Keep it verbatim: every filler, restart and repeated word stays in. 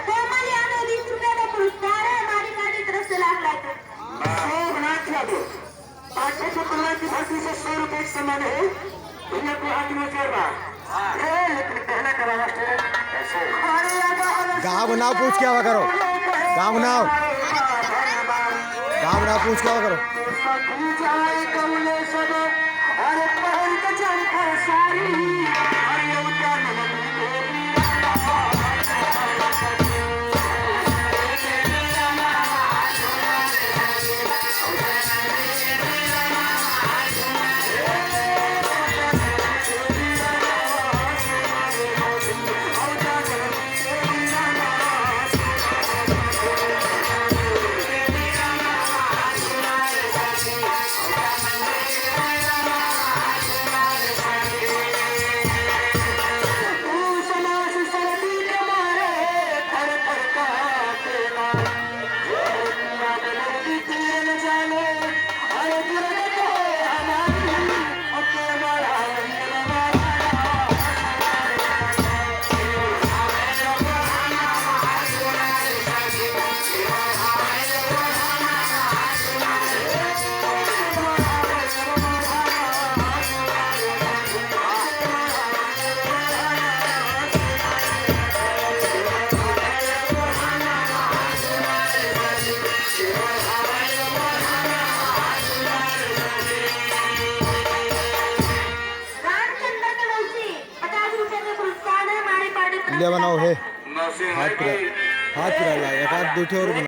कोमल यादव, बीस रुपया का पुरस्कार है हमारी पार्टी तरफ से, लाख लाख। शोभनाथ यादव, पांच सौ की भर्ती से सौ रुपए की सम्मान है। भैया को हाथ में जोर बा। ए, लेकिन पहला करा मास्टर। गाँव का नाव पूछ के आवा करो। गाँव का नाव। गाँव का नाव पूछ के आवा करो। रामचंद्र के मुंशी, पचास रुपए का पुरस्कार है हमारी पार्टी तरफ से। ले बनाओ है। हाथ पूरा, हाथ पूरा ला, एक हाथ दो ठे और बना।